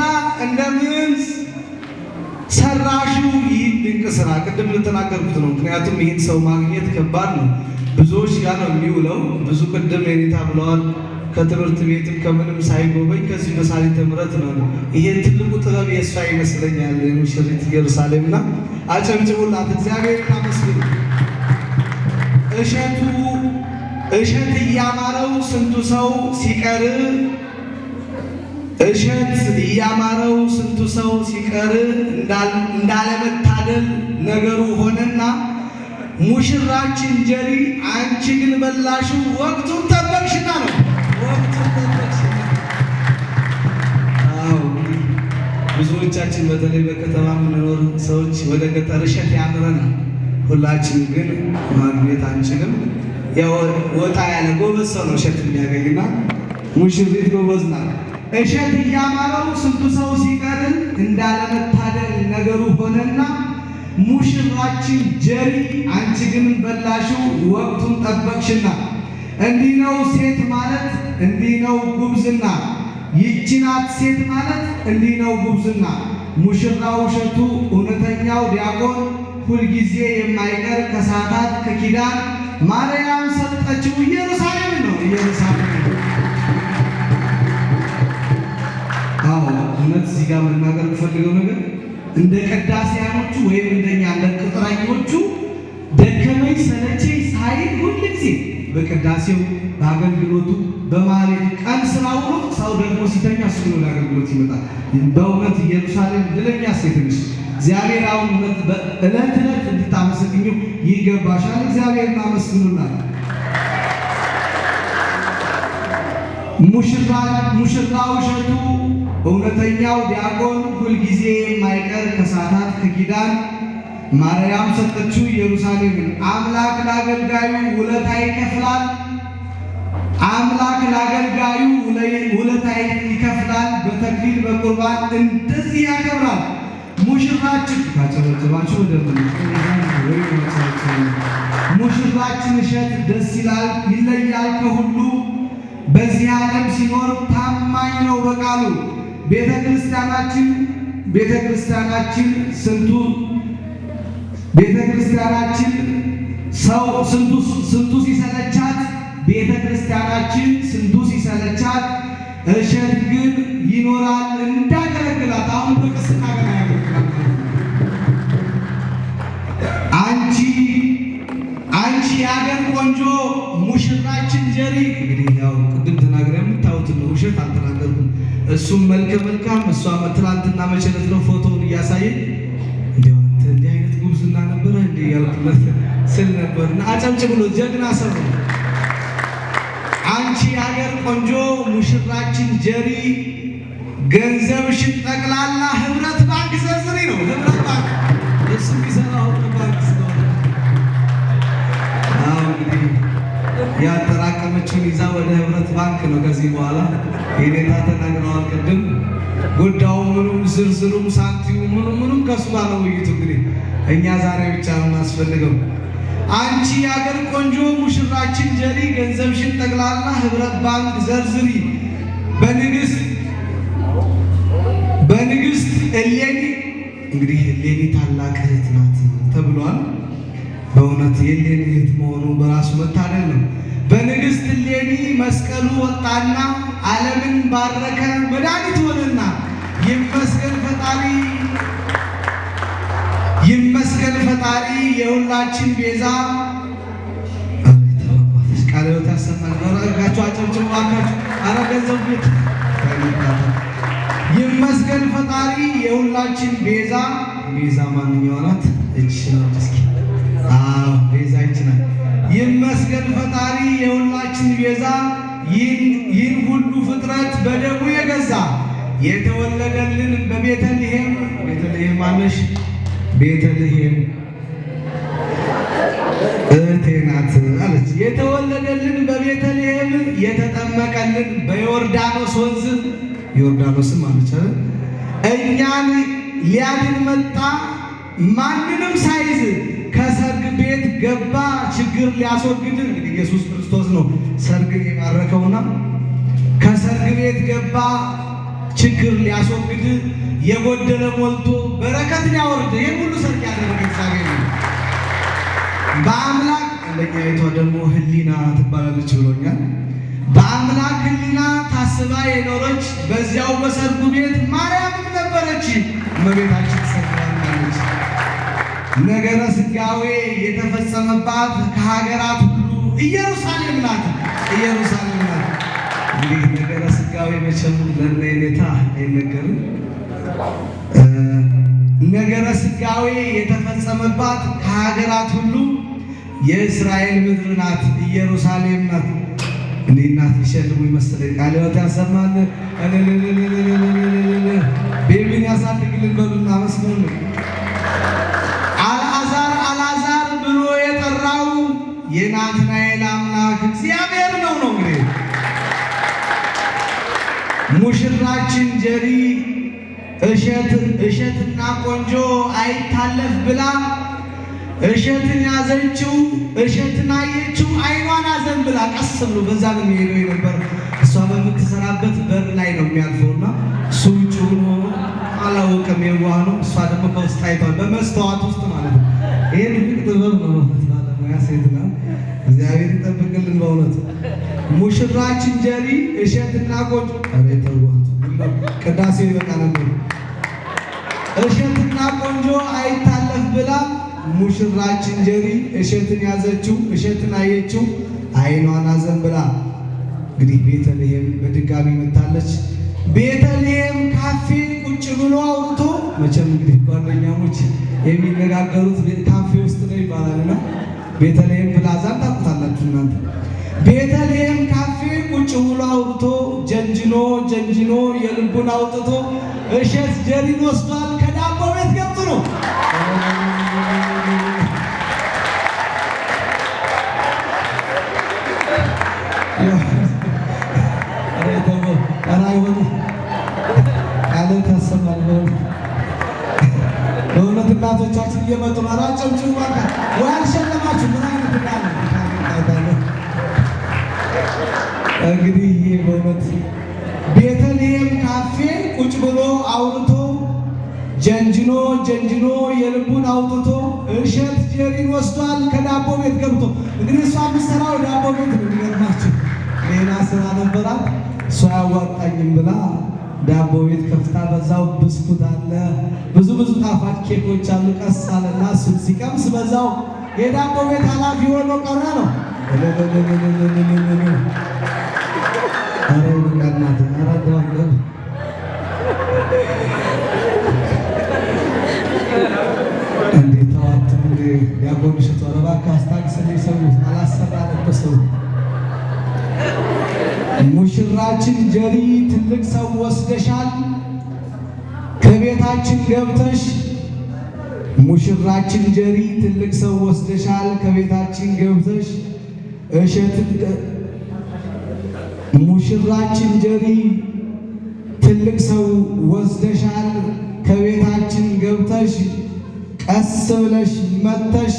ሙሽራ እንደምን ሰራሽው ይህን ድንቅ ስራ? ቅድም ልተናገርኩት ነው። ምክንያቱም ይህን ሰው ማግኘት ከባድ ነው። ብዙዎች ጋር ነው የሚውለው። ብዙ ቅድም የኔታ ብለዋል። ከትምህርት ቤትም ከምንም ሳይጎበኝ ከዚህ በሳሊተ ምሕረት ነው። ይሄ ትልቁ ጥበብ የእሷ ይመስለኛል። የሙሽሪት ኢየሩሳሌምና አጨብጭቡላት፣ እግዚአብሔር ታመስግኑ። እሸቱ እሸት እያማረው ስንቱ ሰው ሲቀር፣ እሸት እያማረው ስንቱ ሰው ሲቀር፣ እንዳለመታደል ነገሩ ሆነና ሙሽራችን ጀሪ አንቺ ግን በላሽው ወቅቱን ጠበቅሽና ነው። ወቅቱን ጠበቅሽና። አዎ፣ እንግዲህ ብዙዎቻችን በተለይ በከተማ የምንኖር ሰዎች ወደ ገጠር እሸት ያምረናል። ሁላችን ግን ማግኘት አንችልም። ያው ወጣ ያለ ጎበዝ ሰው ነው እሸት የሚያገኝና ሙሽሪት ጎበዝ ናት። እሸት እያማረው ስንቱ ሰው ሲቀር፣ እንዳለመታደል ነገሩ ሆነና ሙሽራችን ጀሪ አንቺ ግን በላሽው ወቅቱን ጠበቅሽና። እንዲህ ነው ሴት ማለት፣ እንዲህ ነው ጉብዝና። ይቺ ናት ሴት ማለት፣ እንዲህ ነው ጉብዝና። ሙሽራው እሸቱ እውነተኛው ዲያቆን፣ ሁልጊዜ የማይቀር ከሰዓታት ከኪዳን ማርያም ሰጠችው ኢየሩሳሌም ነው፣ ኢየሩሳሌም ነው። አዎ፣ እውነት እዚህ ጋር መናገር የምፈልገው ነገር እንደ ቅዳሴያኖቹ ወይም እንደኛ እንደ ቅጥረኞቹ ደከመኝ ሰለቸኝ ሳይል ሁልጊዜ በቅዳሴው፣ በአገልግሎቱ፣ በማህሌቱ ቀን ስራ ውሎ ሰው ደግሞ ሲተኛ እሱ ወደ አገልግሎት ይመጣል። በእውነት ኢየሩሳሌም እድለኛ ሴት ነሽ። እግዚአብሔር አሁን እውነት ዕለት ዕለት እንድታመሰግኙ ይገባሻል። እግዚአብሔር እናመስግኑናል። ሙሽራው እሸቱ እውነተኛው ዲያቆን፣ ሁልጊዜ የማይቀር ከሰዓታት ከኪዳን ማርያም ሰጠችው ኢየሩሳሌምን። አምላክ ለአገልጋዩ ውለታ ይከፍላል። አምላክ ለአገልጋዩ ውለታ ይከፍላል። በተክሊል በቁርባን እንደዚህ ያከብራል። ሙሽራችን ካጨበጨባችሁ ሙሽራችን እሸት ደስ ይላል፣ ይለያል ከሁሉ። በዚህ ዓለም ሲኖር ታማኝ ነው በቃሉ። ቤተ ክርስቲያናችን ስንቱ ቤተ ክርስቲያናችን ሰው ስንቱ ስንቱ ሲሰለቻት፣ ቤተ ክርስቲያናችን ስንቱ ሲሰለቻት፣ እሸት ግን ይኖራል እንዳገለግላት። አሁን በቅስና ገና ያገለግላል። አንቺ የሀገር ቆንጆ ሙሽራችን ጀሪ፣ እንግዲህ ያው ቅድም ተናግሬ የምታዩትን ነው፣ ውሸት አልተናገርኩም። እሱም መልከ መልካም፣ እሷ ትናንትና መቼ ዕለት ነው ፎቶውን እያሳየኝ እንዲያው አንተ እንዲህ አይነት ጉብዝና ነበረ እንዲህ እያልኩለት ስል ነበር። እና አጨብጭብሎ ጀግና ሰው ነው። አንቺ የሀገር ቆንጆ ሙሽራችን ጀሪ፣ ገንዘብሽን ጠቅላላ ህብረት ባንክ ዘርዝሪ ነው። ህብረት ባንክ፣ እሱ የሚሰራው ህብረት ባንክ ስለሆነ፣ አዎ፣ እንግዲህ ያጠራቀመችውን ይዛ ወደ ህብረት ባንክ ነው። ከዚህ በኋላ የኔታ ተናግረዋል ቅድም። ጉዳዩ ምኑም ዝርዝሩም ሳንቲሙ ምኑም ምኑም ከእሱ ጋር ነው ውይይቱ። እንግዲህ እኛ ዛሬ ብቻ ነው የምናስፈልገው። አንቺ የአገር ቆንጆ ሙሽራችን ጀሪ፣ ገንዘብሽን ጠቅላላ ህብረት ባንክ ዘርዝሪ። በንግስት እሌኒ፣ እንግዲህ እሌኒ ታላቅ እህት ናት ተብሏል። በእውነት የእሌኒ እህት መሆኑ በራሱ መታደል ነው። በንግስት እሌኒ መስቀሉ ወጣና ዓለምን ባረከ መድኃኒት ሆነና። ይመስገን ፈጣሪ፣ ይመስገን ፈጣሪ የሁላችን ቤዛ። ቃለ ሕይወት ያሰማል። እባካችሁ አጨብጭቡ እባካችሁ። ኧረ ገንዘብ ቤት። ይመስገን ፈጣሪ የሁላችን ቤዛ። ቤዛ ማንኛዋ ናት? እጅ ነው እስኪ። አዎ፣ ቤዛ ይች ናት። ይመስገን ፈጣሪ የሁላችን ቤዛ፣ ይህን ሁሉ ፍጥረት በደሙ የገዛ፣ የተወለደልን በቤተልሔም። ቤተልሔም ማነሽ? ቤተልሔም እህቴ ናት አለች። የተወለደልን በቤተልሔም፣ የተጠመቀልን በዮርዳኖስ ወንዝ፣ ዮርዳኖስም አለች አይደል? እኛን ሊያድን መጣ ማንንም ሳይዝ፣ ከሰርግ ቤት ገባ ችግር ሊያስወግድ። እንግዲህ ኢየሱስ ክርስቶስ ነው ሰርግን የባረከውና ከሰርግ ቤት ገባ። ችግር ሊያስወግድ፣ የጎደለ ሞልቶ በረከት ሊያወርድ ይህን ሁሉ ሰርክ ያደረገ እግዚአብሔር ነው። በአምላክ አንደኛይቷ ደግሞ ህሊና ትባላለች ብሎኛል። በአምላክ ህሊና ታስባ የኖረች በዚያው በሰርጉ ቤት ማርያምም ነበረች። እመቤታችን ተሰቅላለች። ነገረ ሥጋዌ የተፈጸመባት ከሀገራት ሁሉ ኢየሩሳሌም ናት። ኢየሩሳሌም ናት። እንግዲህ ነገረ ሥጋዌ መቼም ለእነ የኔታ አይነገርም። ነገረ ሥጋዌ የተፈጸመባት ከሀገራት ሁሉ የእስራኤል ምድር ናት፣ ኢየሩሳሌም ናት። እኔ እናት ሊሸልሙ ይመስለኝ ቃለ ሕይወት ያሰማል። ቤቢን ያሳድግልን በሉና አመስግኑ። አልዓዛር አልዓዛር ብሎ የጠራው የናትናኤል አምላክ እግዚአብሔር ነው ነው እንግዲህ ሙሽራችን ጀሪ እሸት እሸትና ቆንጆ አይታለፍ ብላ እሸትን ያዘችው፣ እሸትን አየችው፣ አይኗን አዘን ብላ ቀስ ብሎ በዛ ነው የሚሄደው የነበር። እሷ በምትሰራበት በር ላይ ነው የሚያልፈውና እሱ ውጭ ሆኖ አላወቀም፣ የዋህ ነው። እሷ ደግሞ ከውስጥ አይቷል፣ በመስተዋት ውስጥ ማለት ነው። ይሄ ትልቅ ጥበብ ነው። ባለሙያ ሴት ነው። እግዚአብሔር ይጠብቅልን በእውነቱ። ሙሽራችን ጀሪ እሸትና ቆንጆ ኧረ ተዋት፣ ቅዳሴው ይበቃ ነበር። እሸትና ቆንጆ አይታለፍ ብላ ሙሽራችን ጀሪ እሸትን ያዘችው፣ እሸትን አየችው፣ አይኗን አዘን ብላ። እንግዲህ ቤተልሔም በድጋሚ መታለች። ቤተልሔም ካፌ ቁጭ ብሎ አውርቶ መቼም እንግዲህ ጓደኛሞች የሚነጋገሩት ካፌ ውስጥ ነው ይባላልና ቤተልሔም ፕላዛን ታውቁታላችሁ እናንተ። ቤተልሔም ካፌ ቁጭ ብሎ አውርቶ ጀንጅኖ ጀንጅኖ የልቡን አውጥቶ እሸት ጀሪን ወስዷል። ከዳቦ ቤት ገብቶ ነው። በእውነት እናቶቻችን እየመጡ ነው። ኧረ አጨብጭቡ እባክህ። ወይ አልሸለማችሁ ምን አይነት ዕዳ ነው? እንግዲህ ይህ በእውነት ቤተልሔም ካፌ ቁጭ ብሎ አውርቶ ጀንጅኖ ጀንጅኖ የልቡን አውጥቶ እሸት ጀሪን ወስዷል። ከዳቦ ቤት ገብቶ እንግዲህ እሷ የምትሰራው ዳቦ ቤት ነው። የሚገርማችሁ ሌላ ስራ ነበራት። እሷ አያዋጣኝም ብላ ዳቦ ቤት ከፍታ በዛው ብስኩት አለ፣ ብዙ ብዙ ጣፋጭ ኬኮች አሉ። ቀስ አለና እሱን ሲቀምስ በዛው የዳቦ ቤት ኃላፊ ሆኖ ቀረ ነው። ኧረ በቃ እናትህ፣ ኧረ እንደው አንገብ እንዴት ተዋትም እንዴ ዲያቆን እሸቱ፣ ኧረ እባክህ አስታግስልኝ። ሰው አላሰራም እኮ ሰው። ሙሽራችን ጀሪ ትልቅ ሰው ወስደሻል፣ ከቤታችን ገብተሽ ሙሽራችን ጀሪ ትልቅ ሰው ወስደሻል፣ ከቤታችን ገብተሽ እሸት ሙሽራችን ጀሪ ትልቅ ሰው ወስደሻል፣ ከቤታችን ገብተሽ ቀስ ብለሽ መተሽ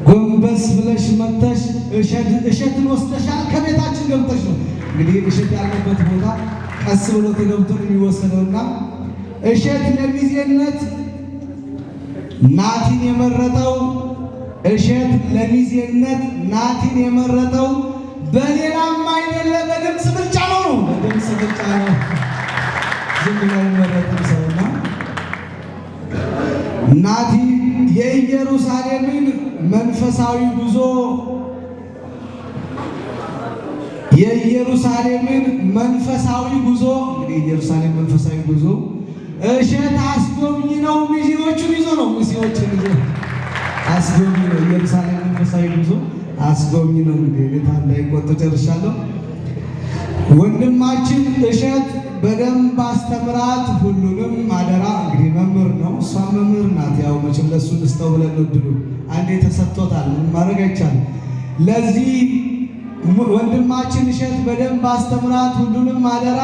ጎንበስ ብለሽ መተሽ እሸትን ወስደሻል፣ ከቤታችን ገብተሽ ነው። እንግዲህ እሸት ያለበት ቦታ ቀስ ብሎ ተገብቶ ነው የሚወሰደውና እሸት ለሚዜነት ናቲን የመረጠው እሸት ለሚዜነት ናቲን የመረጠው በሌላም አይደለ በድምፅ ብልጫ ነው ነው በድምፅ ብልጫ ነው። ዝም ብሎ አይመረጥም ሰውና ናቲ የኢየሩሳሌምን መንፈሳዊ ጉዞ የኢየሩሳሌምን መንፈሳዊ ጉዞ እንግዲህ ኢየሩሳሌም መንፈሳዊ ጉዞ እሸት አስጎብኝ ነው። ሚዜዎቹን ይዞ ነው። ሚዜዎችን ይዞ አስጎብኝ ነው። ኢየሩሳሌም መንፈሳዊ ጉዞ አስጎብኝ ነው። እንግዲህ እኔታ እንዳይቆጡ ጨርሻለሁ። ወንድማችን እሸት በደንብ አስተምራት፣ ሁሉንም አደራ። እንግዲህ መምህር ነው፣ እሷ መምህር ናት። ያው መቼም ለእሱ እንስጠው ብለን ነው እድሉ አንዴ ተሰጥቶታል፣ ምንም ማድረግ አይቻልም። ለዚህ ወንድማችን እሸት በደንብ አስተምራት፣ ሁሉንም አደራ።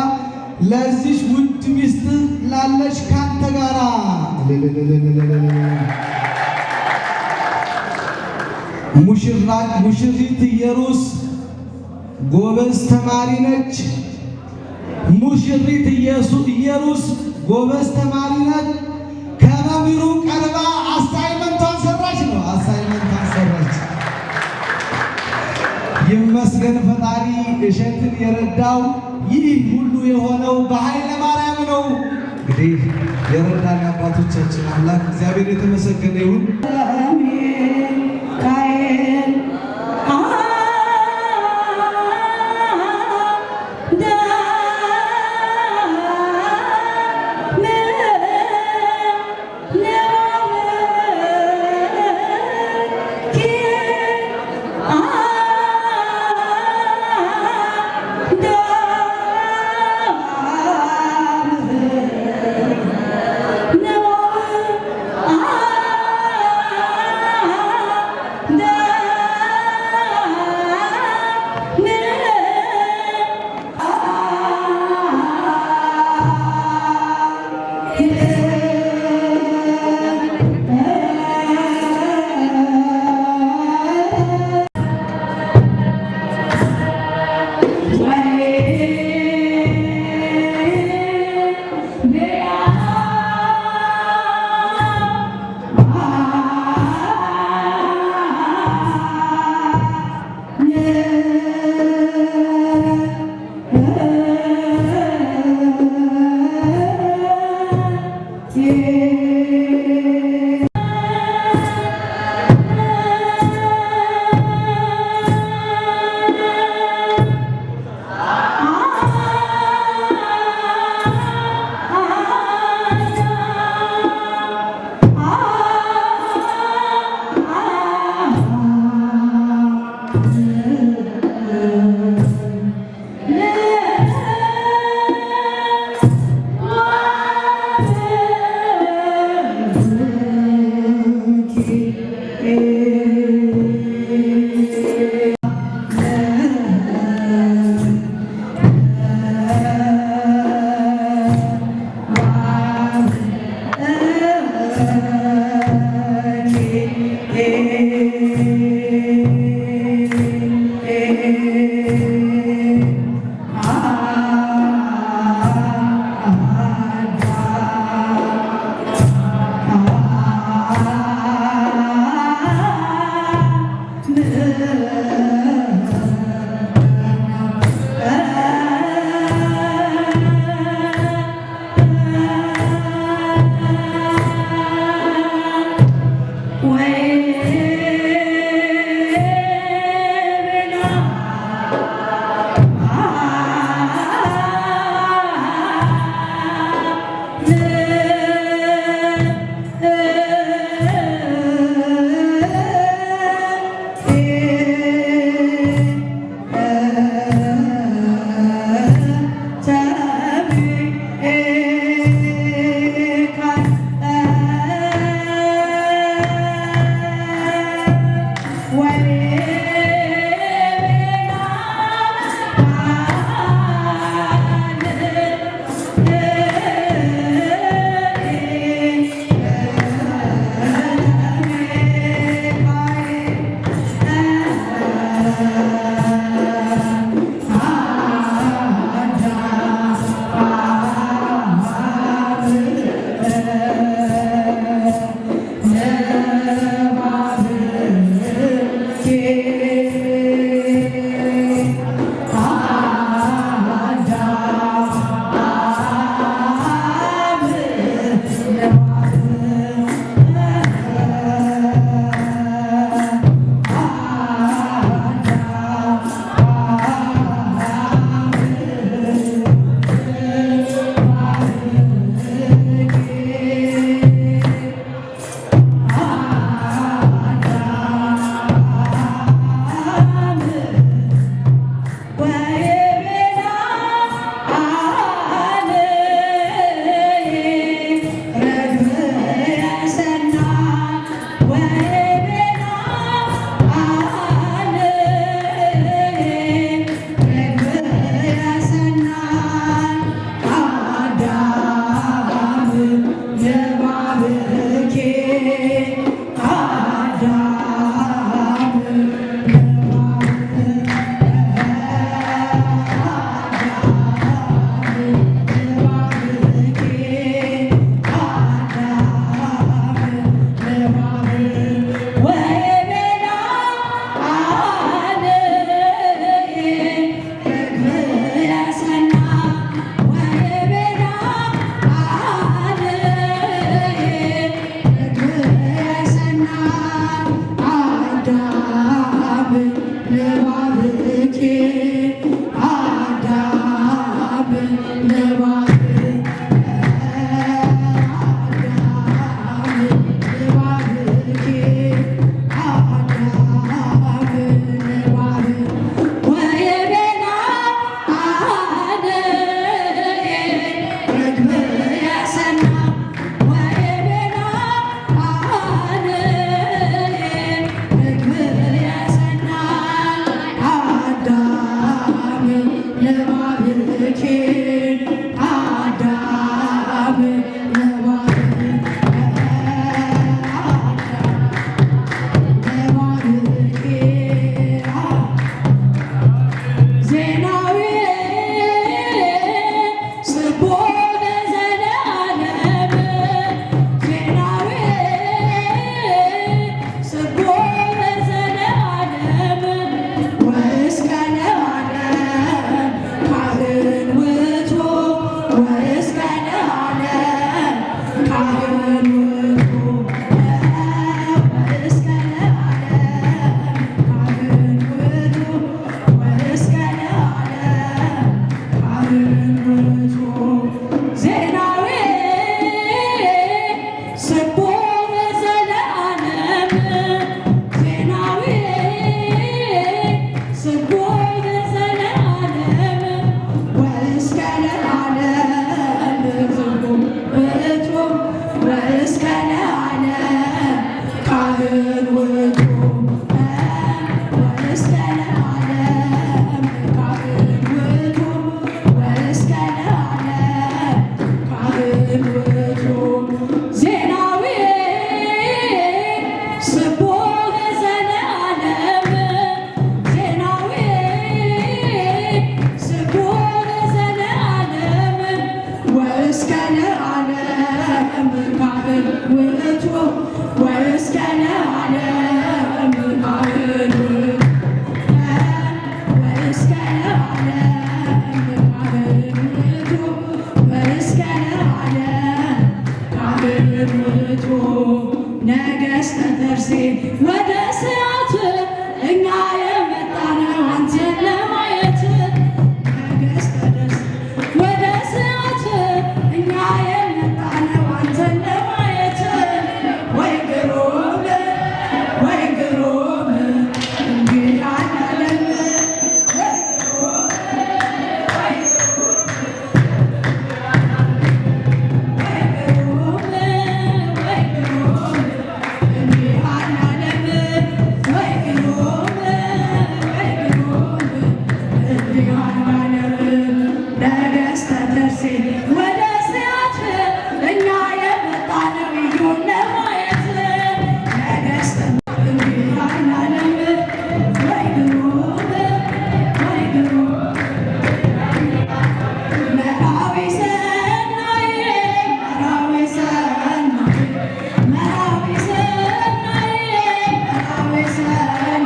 ለዚች ውድ ሚስት ላለች ካንተ ጋራ ሙሽሪት ኢየሩስ ጎበዝ ተማሪ ነች። ሙሽሪት ኢየሩስ ጎበዝ ተማሪ ናት። ከመምህሩ ቀርባ assignment ቷን ሰራች ነው። Assignment ቷን ሰራች። ይመስገን ፈጣሪ እሸትን የረዳው። ይህ ሁሉ የሆነው በኃይለ ማርያም ነው። እንግዲህ የረዳን አባቶቻችን አምላክ እግዚአብሔር የተመሰገነ ይሁን። ሚካኤል ደሴ ወደ ስያት እኛ የመጣነው እዩን ለማየት ነገስት እንዲህ ወይ ግሩም ወይ ግሩም መራዊ ሰናይ መራዊ ሰናይ መራዊ ሰናይ መራዊ ሰናይ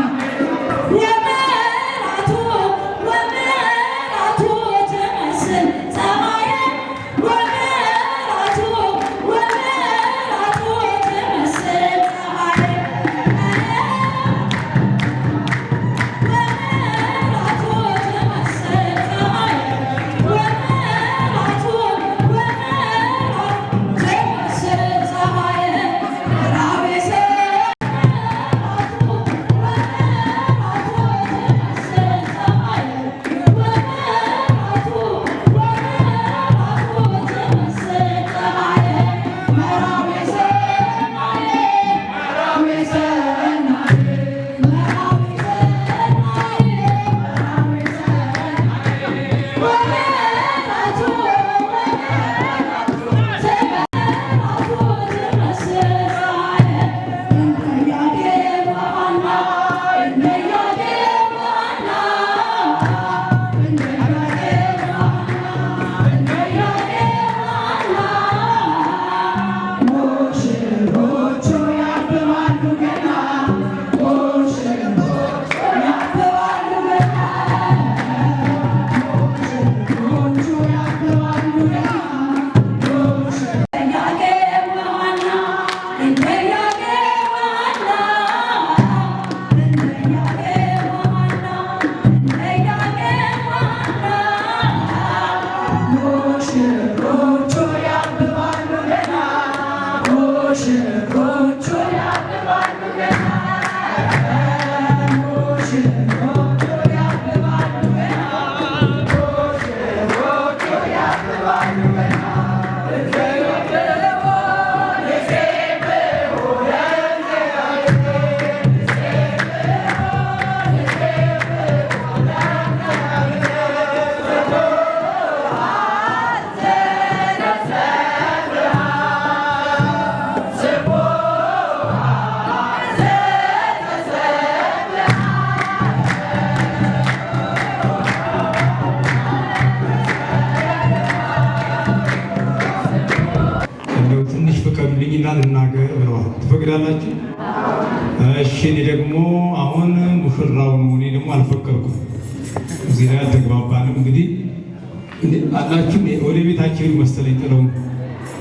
ወመራቱ ወመራቱ ትመስል ፀሐይ ወመራቱ ወመራቱ ትመስል ፀሐይ ወመራቱ ትመስል ፀሐይ ወመራቱ ወመራቱ ትመስል ፀሐይ መራዊ ወመራቱ ትመስል ፀሐይ ወመራቱ ወመራቱ ትመስል ፀሐይ መራዊ ሰናይ መራዊ ሰናይ መራዊ ሰናይ መራዊ ሰናይ ወመራቱ ወመራቱ ትመስል ፀሐይ እንደ ኢያቄም ወሐና እንደ ኢያቄም ወሐና እንደ ኢያቄም ወሐና እንደ ኢያቄም ወሐና ሙሽሮቹ ያብባሉ ገና ሙሽሮቹ ያብባሉ ገና ሙሽሮቹ ያብባሉ ገና ኢያቄም ወሐና እንደ ኢያቄም ወሐና እንደ ኢያቄም ወሐና እንደ ኢያቄም ወሐና ሙሽሮቹ ያብባሉ ገና ሙሽሮቹ ያብባሉ ገና ሙሽሮቹ ያብባሉ ገና ሙሽሮቹ ያብባሉ ገና እንደው ትንሽ ፍቀዱልኝና ልናገር ብለዋል። ትፈቅዳላችሁ? እሺ። እኔ ደግሞ አሁን ሙሽራው ነው። እኔ ደግሞ አልፈቀድኩም። እዚህ ላይ አልተግባባንም። እንግዲህ አላችሁ ወደ ቤታቸው መሰለኝ ጥለው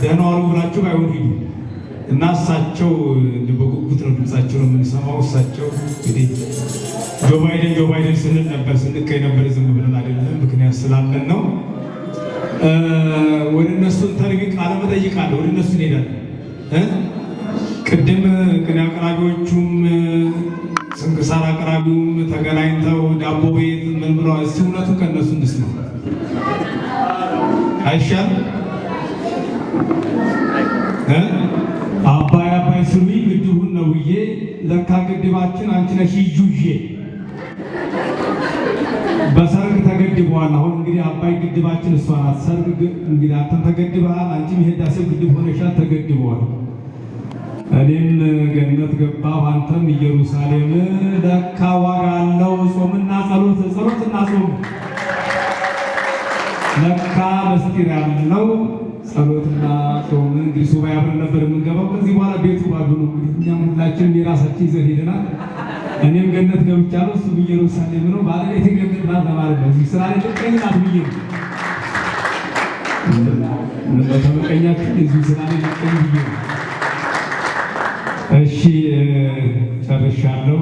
ደህና ዋሉ ብላችሁ ባይሆን ሂዱ እና እሳቸው በጉጉት ነው ድምጻቸው ነው የምንሰማው። እሳቸው እንግዲህ ጆ ባይደን ጆ ባይደን ስንል ነበር ስንቀኝ ነበር። ዝም ብለን አይደለም፣ ምክንያት ስላለን ነው። ወደ እነሱ interview ቃለ መጠይቅ አለ። ወደ እነሱ እንሄዳለን። ቅድም ቅኔ አቅራቢዎቹም ስንክሳር አቅራቢውም ተገናኝተው ዳቦ ቤት ምን ብለዋል? እስኪ እውነቱን ከእነሱ እንስማ አይሻል? አባይ አባይ ስሉኝ ግድቡን ነው ብዬ ለካ ግድባችን አንቺ ነሽ ይጁዬ በሰርግ ተገድበዋል። አሁን እንግዲህ አባይ ግድባችን እሷ ናት። ሰርግ እንግዲህ አንተም ተገድበሃል፣ አንቺም የህዳሴው ግድብ ሆነሻል፣ ተገድበዋል። እኔም ገነት ገባሁ፣ አንተም ኢየሩሳሌም። ለካ ዋጋ አለው ጾምና ጸሎት፣ ጸሎትና ጾም ለካ መስጢር ያለው ጸሎትና ጾም። እንግዲህ ሱባኤ አብረን ነበር የምንገባው። ከዚህ በኋላ ቤቱ ባዶ ነው። እንግዲህ እኛም ሁላችንም የራሳችን ይዘን ሄደናል። እኔም ገነት ገብቻለሁ፣ እሱም ኢየሩሳሌም ነው። ባለቤቴ ገነት ናት ለማለት ነው። እዚህ ስራ ላይ ልቀኝ ናት ብዬ ነው ተመቀኛችሁ እዚሁ ስራ ላይ ልቀኝ ብዬ ነው። እሺ ጨርሻለሁ።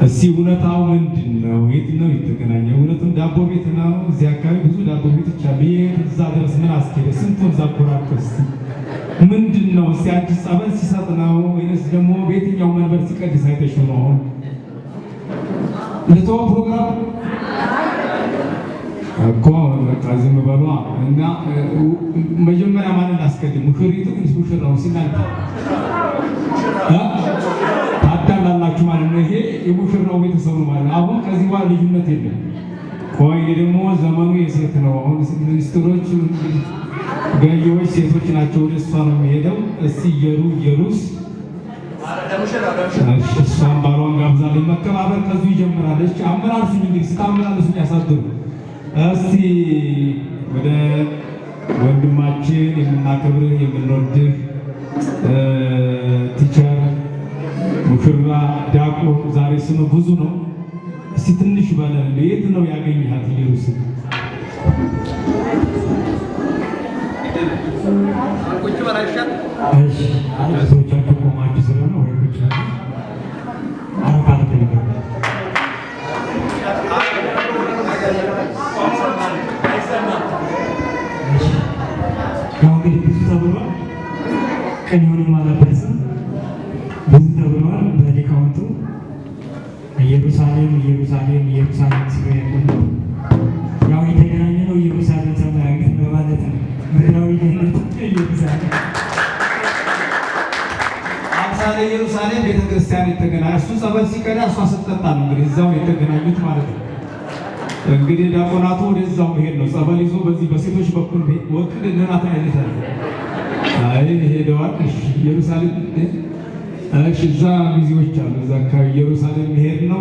እስቲ እውነታው ምንድን ነው? የት ነው የተገናኘው? እውነቱም ዳቦ ቤት ነው። እዚህ አካባቢ ብዙ ዳቦ ቤቶች አሉ። የት እዛ ድረስ ምን አስኬደ? ስንቱን እዛ አቆራርጦ እስቲ ምንድን ነው? እስቲ አንቺ ጸበል ሲሰጥ ነው ወይንስ ደግሞ በየትኛው መንበር ሲቀድስ አይተሽው ነው? አሁን ልተወው ፕሮግራም እኮ በቃ ዝም በሏ እና መጀመሪያ ማንን ላስቀድም? ሙሽሪቱ ወይስ ሙሽራው? ሲናንተ ታዳላላችሁ ማለት ነው። ይሄ የሙሽራው ቤተሰብ ነው ማለት ነው። አሁን ከዚህ በኋላ ልዩነት የለም። ቆይ ደግሞ ዘመኑ የሴት ነው። አሁን ሚኒስትሮች ገዢዎች ሴቶች ናቸው። ወደ እሷ ነው የሚሄደው። እስቲ እየሩ እየሩስ እሷን ባሏን ጋብዛለች። መከባበር ከዚሁ ይጀምራለች። አመላልሱኝ እንግዲህ ስታመላልሱኝ ያሳድሩ። እስቲ ወደ ወንድማችን የምናከብርህ የምንወድህ teacher ሙሽራ ዲያቆን፣ ዛሬ ስም ብዙ ነው። እስቲ ትንሽ በለን፣ የት ነው ያገኘሃት ኢየሩስን? እሺ ብዙዎቻችሁ ቆማችሁ ስለሆነ ወይ ቁጭ በሉ። አረፋ አልፈልግም። እሺ ያው እንግዲህ ብዙ ተብሏል። ቅኔውንም አላደርስም። ብዙ ተብሏል በሊቃውንቱ ኢየሩሳሌም ኢየሩሳሌም ኢየሩሳሌም ሲሉ የቆየው ያው የተገናኘ ነው ኢየሩሳሌም ሰማያዊት ነው ማለት ነው። ምድራዊ ገነት ኢየሩሳሌም አምሳለ ኢየሩሳሌም ቤተክርስቲያን የተገናኙ እሱ ጸበል ሲቀዳ እሷ ስትጠጣ ነው እንግዲህ እዛው የተገናኙት ማለት ነው። እንግዲህ ዲያቆናቱ ወደዛው መሄድ ነው። ጸበል ይዞ በዚህ በሴቶች በኩል ወቅድ ለናታ አይነታል አይ ሄደዋል። እሺ ኢየሩሳሌም እሺ፣ እዛ ሚዜዎች አሉ። እዛ አካባቢ ኢየሩሳሌም መሄድ ነው።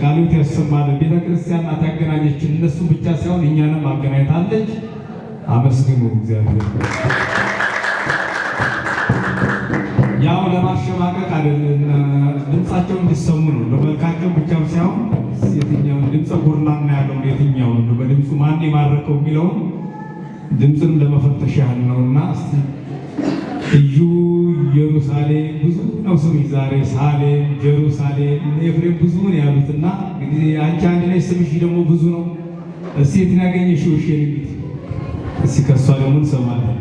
ቃሉት ያሰማል። ቤተክርስቲያን ናት ያገናኘችን። እነሱን ብቻ ሳይሆን እኛንም አገናኝታለች። አመስግኑ እግዚአብሔር። ያው ለማሸማቀቅ አይደለም፣ ድምፃቸው እንዲሰሙ ነው። ለመልካቸው ብቻም ሳይሆን የትኛውን ድምፀ ጎርናና ያለውን የትኛውን ነው በድምፁ ማን የማረከው የሚለውን ድምፅን ለመፈተሽ ያህል ነውና እስቲ እዩ ኢየሩሳሌም ብዙ ነው ስምሽ ዛሬ ሳሌም፣ ጀሩሳሌም፣ ኤፍሬም ብዙ ነው ያሉትና እንግዲህ አንቺ አንድ ነሽ፣ ስምሽ ደግሞ ብዙ ነው። እስቲ የት ነው ያገኘሽው? እሺ እንግዲህ እስቲ ከእሷ ደግሞ እንሰማለን።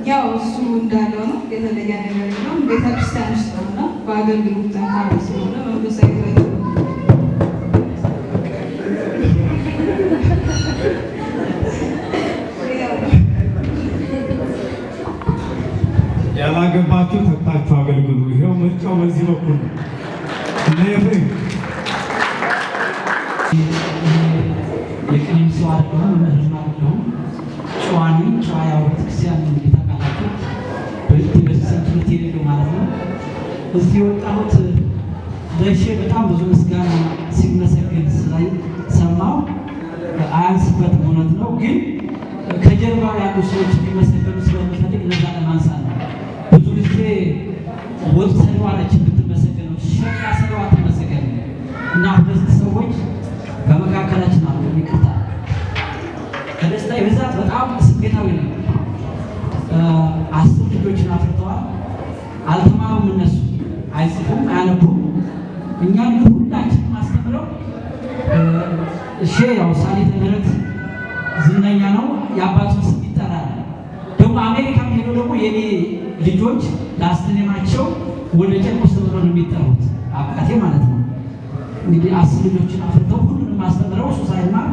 ያው እሱ እንዳለው ነው። የተለየ ነገር የለውም። ቤተክርስቲያን ውስጥ ነውና በአገልግሎት ጠንካራ ስለሆነ መንፈሳዊ ሕይወት ያላገባችሁ ተግታችሁ አገልግሉ። ይሄው ምርጫው በዚህ በኩል ነው። እነ ኤፍሬም የቅኔም ሰው አይደለሁም፣ መምህርም አይደለሁም። ጨዋ ነኝ። ጨዋ ያው ቤተክርስቲያን እንግዲህ ታውቃላችሁ፣ በቤተክርስቲያን ትምህርት የሌለው ማለት ነው። እዚህ የወጣሁት ለእሼ በጣም ብዙ ምስጋና ሲመሰገን ስለሰማሁ አያንስበትም፣ እውነት ነው። ግን ከጀርባ ያሉ ሰዎች እንዲመሰገኑ ስለምፈልግ እነዛ ለማንሳት ነው። ብዙ ጊዜ ወጥ ሰሪዋ ነች የምትመሰገነው፣ ሸክላ ሰሪዋ አትመሰገንም። እና ሁለት ሰዎች በመካከላችን አሉ። ይቅርታ ከደስታ ብዛት በጣም ስሜታዊ ነው። 10 ልጆችን አፍርተዋል። አልተማሩም፣ እነሱ አይጽፉም፣ አያነቡም። እኛ ግን ሁላችንም አስተምረው እሺ ያው ሳሊተ ምህረት ዝነኛ ነው፣ የአባቱን ስም ይጠራል። ደግሞ አሜሪካም ሄዶ ደግሞ የኔ ልጆች ላስተኔማቸው ወደ ጨርቆስ ተብሎ ነው የሚጠሩት፣ አባቴ ማለት ነው። እንግዲህ 10 ልጆችን አፍርተው ሁሉንም አስተምረው እሱ ሳይማር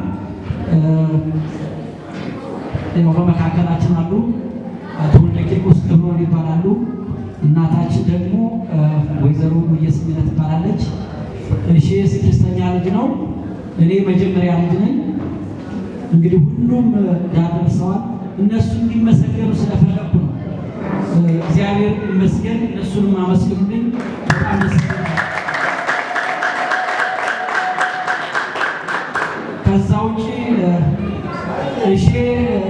ያው በመካከላችን አሉ። አቶ ወልደ ቂርቆስ ገብረወልድ ይባላሉ። እናታችን ደግሞ ወይዘሮ ሙየስሚነ ትባላለች። እሺ የስድስተኛ ልጅ ነው። እኔ መጀመሪያ ልጅ ነኝ። እንግዲህ ሁሉም ዳደርሰዋል። እነሱ እንዲመሰገኑ ስለፈለኩ ነው። እግዚአብሔር ይመስገን። እነሱንም አመስግኑልኝ። በጣም ደስ ይላል። ከዛ ውጪ እሺ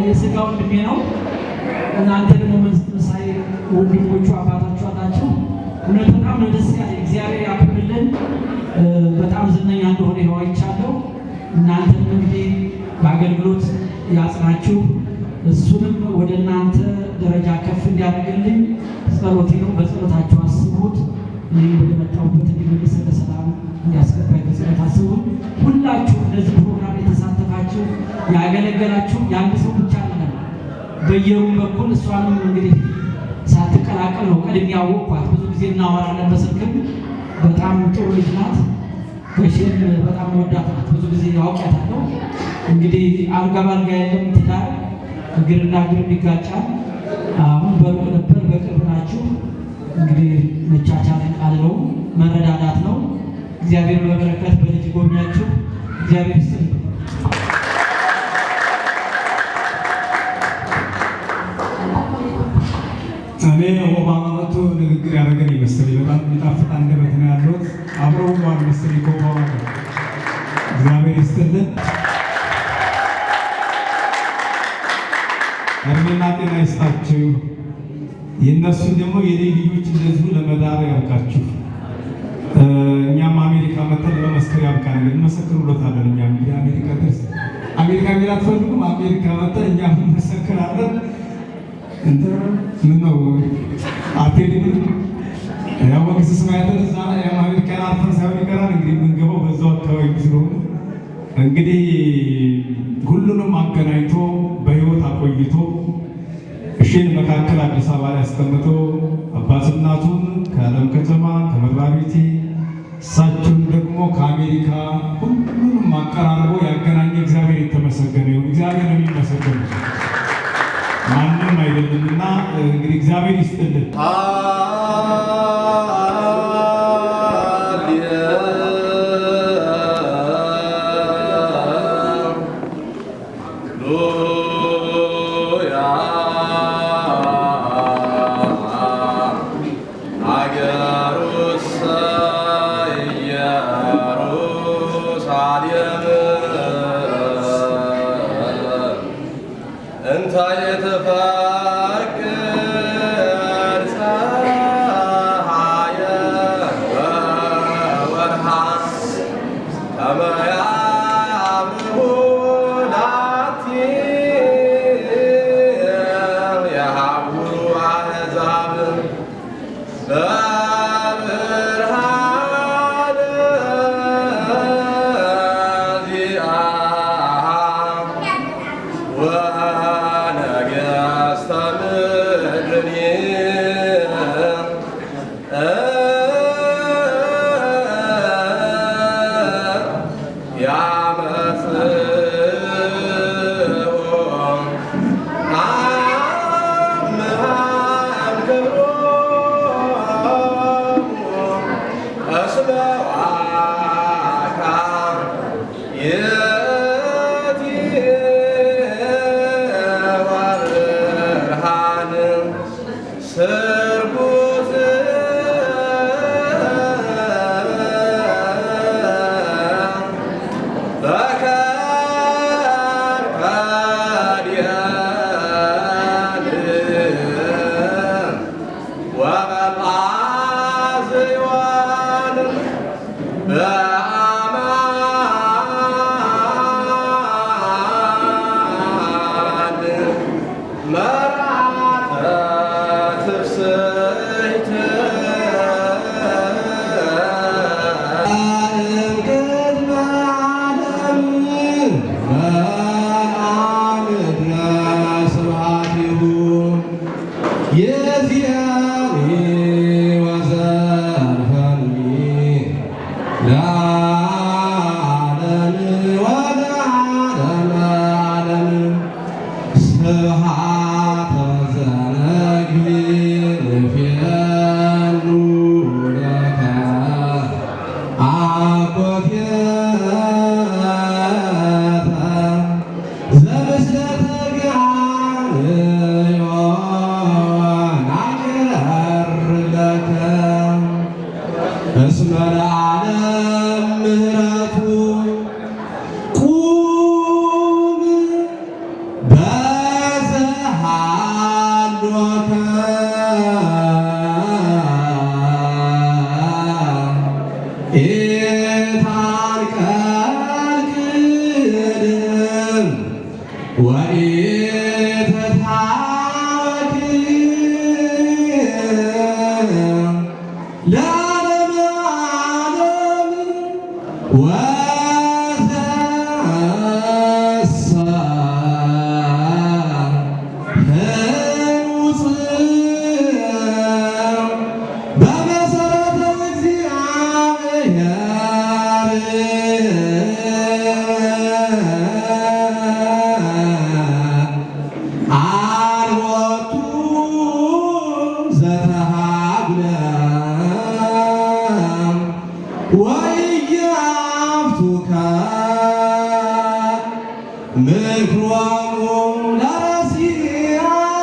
የስጋ ወንድሜ ነው። እናንተ ደግሞ መንፈሳዊ ወንድሞቹ አባታችሁ አላችሁ። እውነት በጣም ነው ደስ ያለኝ። እግዚአብሔር ያክብርልን። በጣም ዝነኛ እንደሆነ ይኸው አይቻለሁ። እናንተም እንግዲህ በአገልግሎት ያጽናችሁ፣ እሱንም ወደ እናንተ ደረጃ ከፍ እንዲያደርግልኝ ጸሎቴ ነው። በጸሎታችሁ አስቡት። እኔም ወደ መጣሁበት እንዲመልስ በሰላም እንዲያስገባኝ በጸሎት አስቡት። ሁላችሁ ለዚህ ፕሮግራም የተሳተፋችሁ ያገለገላችሁ የአንድ ሰው ብቻ አይደለም። በየሩም በኩል እሷንም እንግዲህ ሳትቀላቀል ነው ቀድሜ ያወቅኳት። ብዙ ጊዜ እናወራለን በስልክም። በጣም ጥሩ ልጅ ናት። በሽም በጣም ወዳት ናት። ብዙ ጊዜ አውቂያታለሁ። እንግዲህ አልጋ ባልጋ የለም ትዳር፣ እግርና እግርም ይጋጫል። አሁን በሩቅ ነበር፣ በቅርብ ናችሁ። እንግዲህ መቻቻልን አልለውም መረዳዳት ነው። እግዚአብሔር በበረከት በልጅ ይጎብኛችሁ። እግዚአብሔር ይስጥልኝ። እኔ ኦባማ መጥቶ ንግግር ያደረገን ይመስለኝ። በጣም የሚጣፍጥ አንደበት ነው ያሉት። አብረው ዋል መሰለኝ ከኦባማ ጋር። እግዚአብሔር ይስጥልን፣ እድሜና ጤና ይስጣችሁ። የእነሱን ደግሞ የልጅ ልጆች እንደዚሁ ለመዳር ያብቃችሁ። እኛም አሜሪካ መጥተን ለመመስከር ያብቃን። እንመሰክሩለታለን። እኛም እንግዲህ አሜሪካ ድረስ አሜሪካ መሄድ አትፈልጉም? አሜሪካ መጥተን እኛም እንመሰክራለን። ምን ነው አትሄድም? ያው መንግስተ ሰማያትን እዛ አሜሪካን አልፈን ሳይሆን ይቀራል። እንግዲህ የምንገባው በዛው አካባቢ ስለሆነ እንግዲህ ሁሉንም አገናኝቶ በህይወት አቆይቶ እሺን መካከል አዲስ አበባ ላይ አስቀምጦ አባት እናቱን ከዓለም ከተማ ከመራቤቴ እሳቸውን ደግሞ ከአሜሪካ ሁሉንም አቀራርቦ ያገናኘ እግዚአብሔር የተመሰገነ ይሁን። እግዚአብሔር ነው የሚመሰገነው፣ ማንም አይደለምና እንግዲህ እግዚአብሔር ይስጥልን። በመሰረተ እግዚአብሔር። ምክሮሙ ለረሲዓን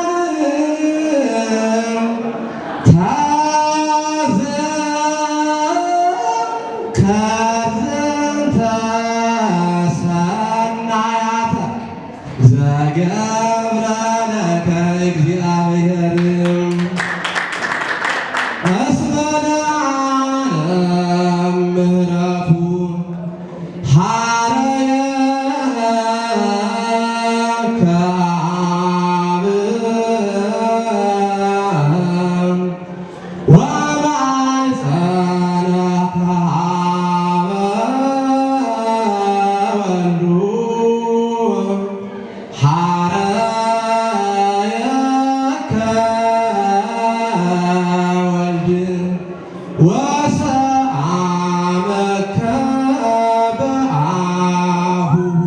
ተዘከርንተ ሰናያተ ዘገብረ ለከ እግዚአብሔር እስመ ለዓለም ምሕረቱ ሐረየከ አብ ወማኅፀነከ ኀበ ወልዱ ሐረየከ ወልድ ወሰአመከ በአሁሁ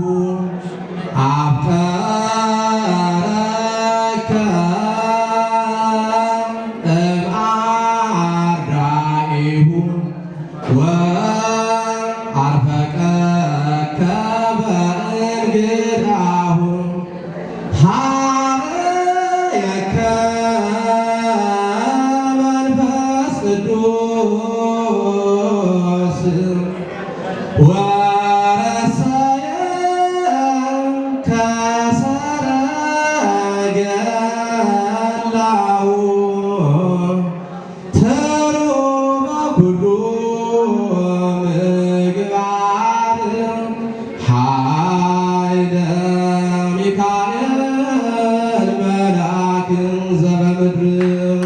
አፍቀረከ እምአርዳኢሁ ወአርፈቀከ በእንግድዓሁ ሐረየከ መንፈስ ቅዱስ ወረሰየከ ሰረገላሁ ትሩበ ኩሉ ምግባር ኃይለ ሚካኤል መልአክ ዘበምድር።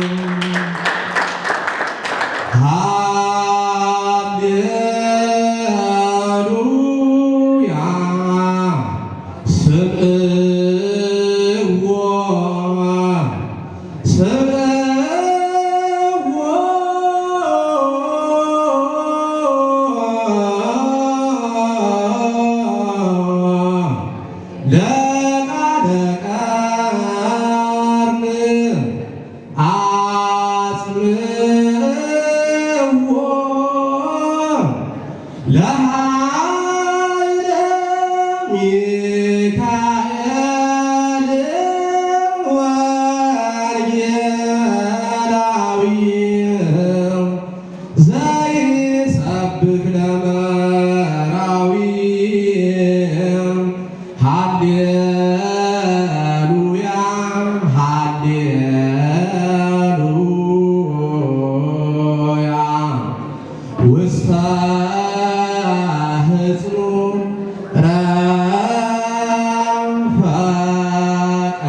ሃሌሉያ ስምዕዎ ስምዕዎ ለቃለ ቀርን አጽምዕዎ ለኃይለ ሚካኤል ወንጌላዊ ዘይሰብክ ለመራዊ። ሃሌሉያ ሃሌሉያ ውስተ ህጽኑ ረፈቀ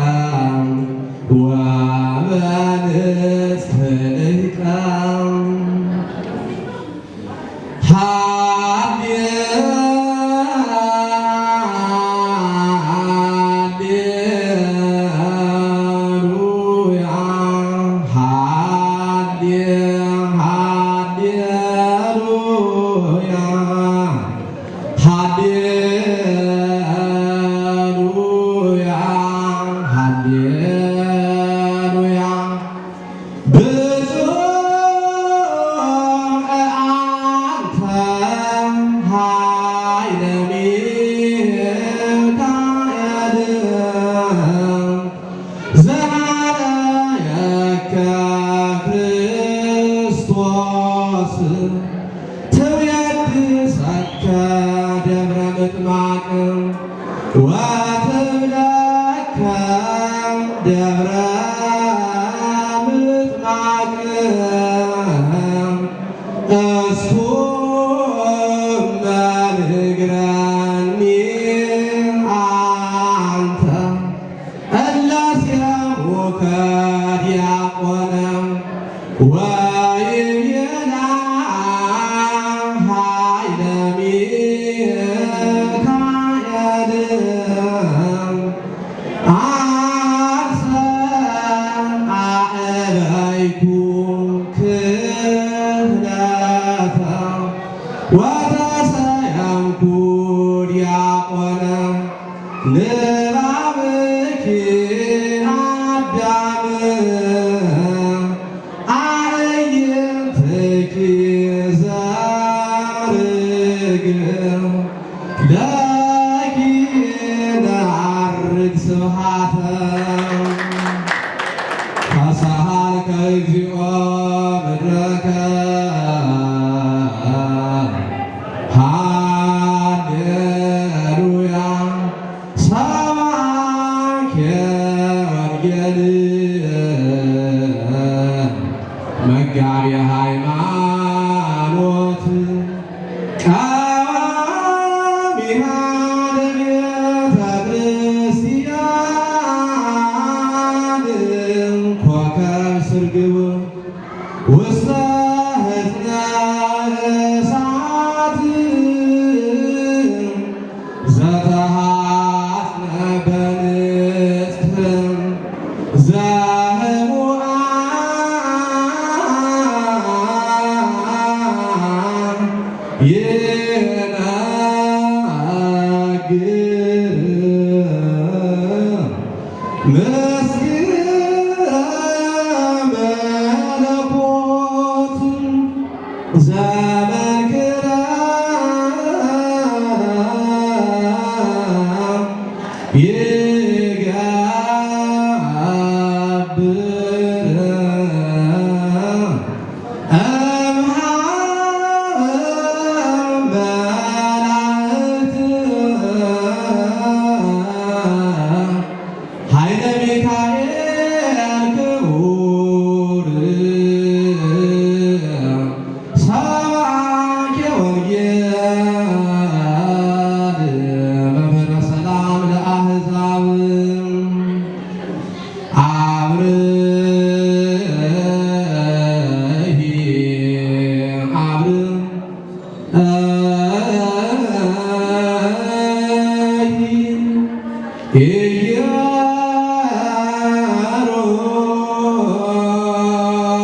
ወበንጽሕቀ። ሃሌሉያ ሃሌሉያ ሃሌሉያ ሃሌሉያ ብፁዕ አንተ ኃይለ ሚካኤል ዘሐረየከ ክርስቶስ ትዌድሰከ ደብረ ምጥማቅ ወትብለከ ደብረ ምጥማቅ እስኩ መንግረኒ አንተ እለሲሙከ ዲያቆነ ወይቤላ ኃይለ ሚካኤል አንሰ አእበይኩ ክህነተ ወተሰየምኩ ዲያቆነ ንባብኪ አዳም አዕይንትኪ ዘርግብ ለኪ ወንጌል መጋቢ ሃይማኖት ቀዋሚሃ ለቤተ ክርስቲያን ኮከብ ስርግው ውስተ ህዝነ እሳት ዘተሃጽነ በንጽሕ ዘህሙአን ይናገር ምስጢረ መለኮት ዘመንክረ ይገብር እምኀበ መላእክት ኃይለ ሚካኤል ክቡር ሰባኬ ወንጌል መምህረ ሰላም ለአሕዛብ አብርሂ አብርሂ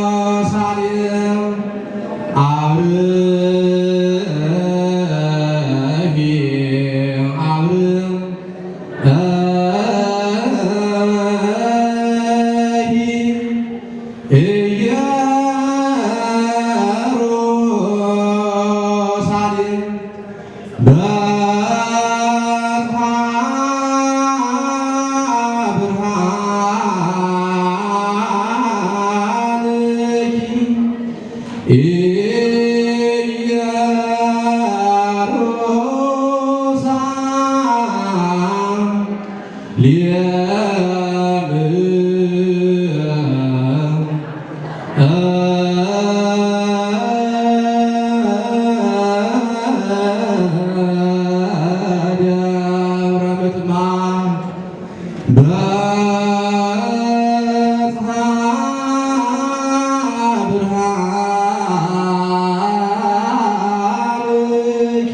ኢየሩሳሌም አብርሂ አብርሂ ኢየሩሳሌም በጽሐ ብርሃንኪ ኢየሩሳሌም ደብረ ምጥማቅ በጽሐ ብርሃንኪ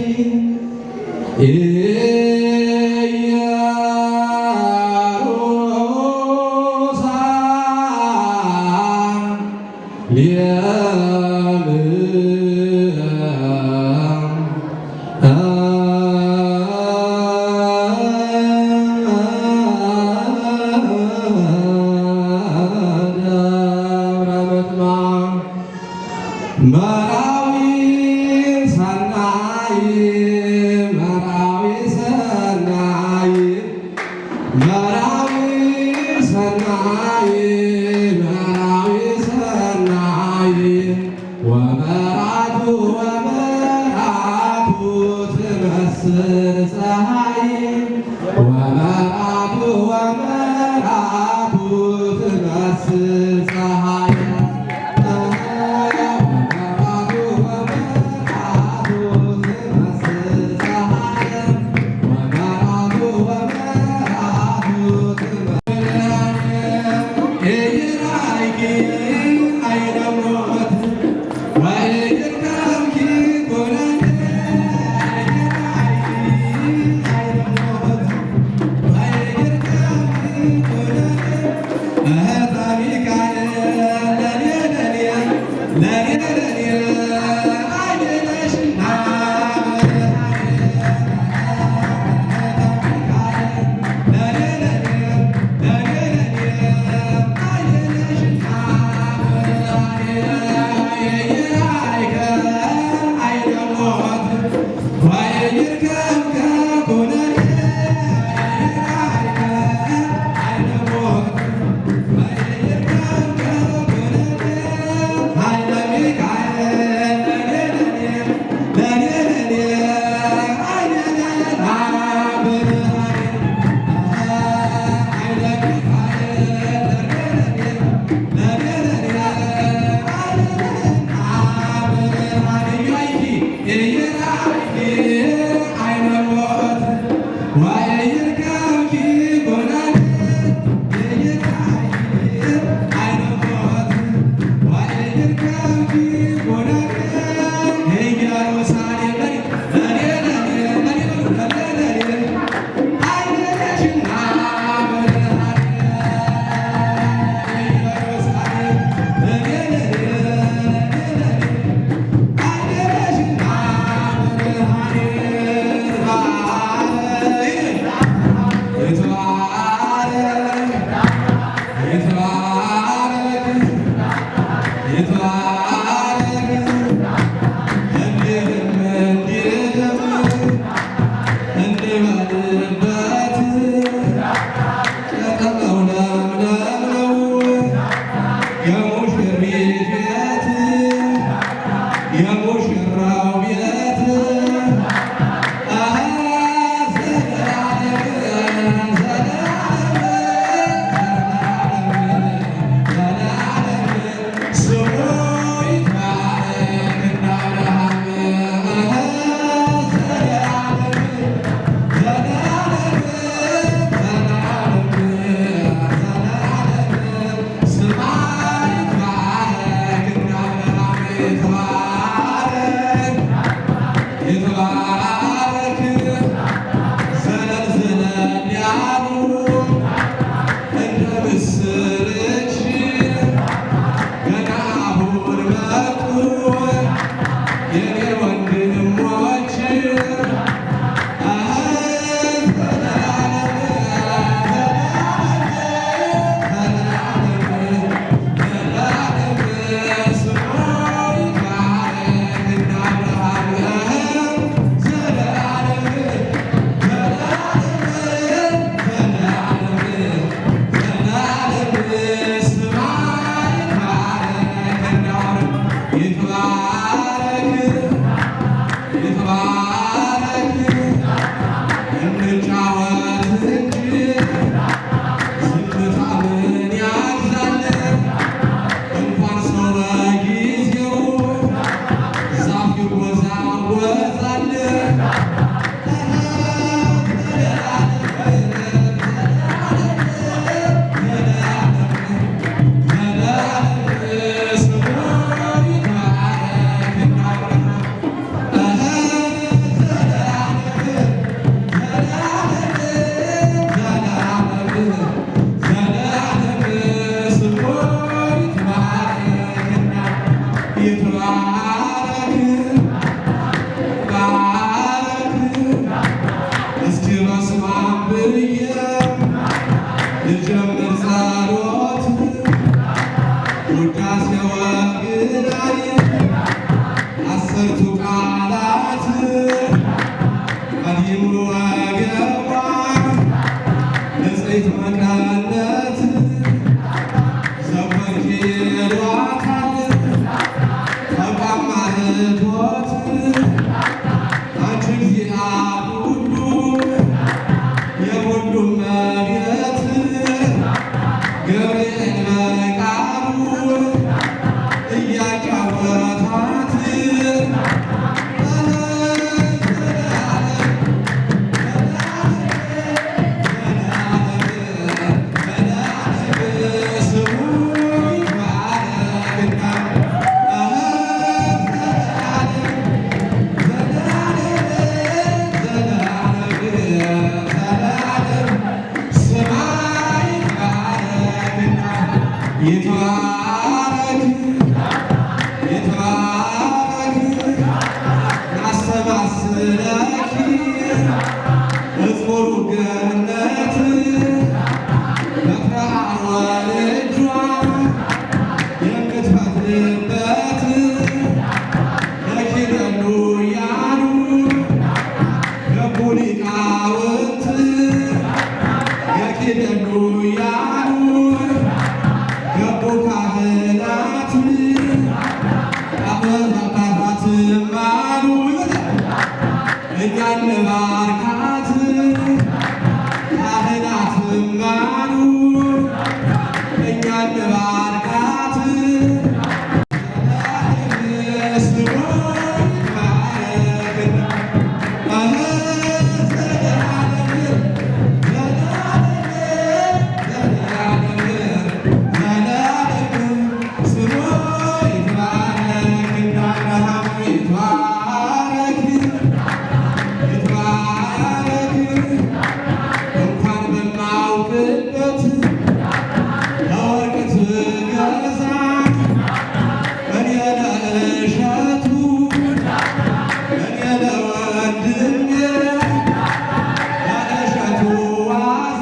ኢየሩሳሌም ደብረ ምጥማቅ መራዊ ሰናይ መራዊ ሰናይ መራዊ ሰናይ መራዊ ሰናይ ወመራቱ ወመራቱ ትመስል ፀሐይ ወመራቱ ወመራቱ ትመስል ፀሐይ ወመራቱ ወመራቱ ትመስል ፀሐይ ወመራቱ ወመራቱ በመቀነት ዘወርኪ ይሏታል ተቋም ማህቶት አንቺ እግዚአ ሁሉ የሁሉ እመቤት ገብርኤል በቃሉ እያጫወታት ይትባረክ ይትባረክ ናሰባስለኪ እዝሙሩ ገነት በትረ አርወ ልጇ የምትፈትልበት ለኪደሉ እያሉ ገቡ ሊቃውንት የኪደሉ እያሉ ገቡ ካህናት አበባባት ማሉ እኛን ባርካት ካህናት ማሉ እኛን ባርካት ስሙ ይባረክ እንኳን በማውቅበት ለወርቅ ትገዛ እኔ ለእሸቱ እኔ ለወንድሜ ለእሸቱ ዋዛ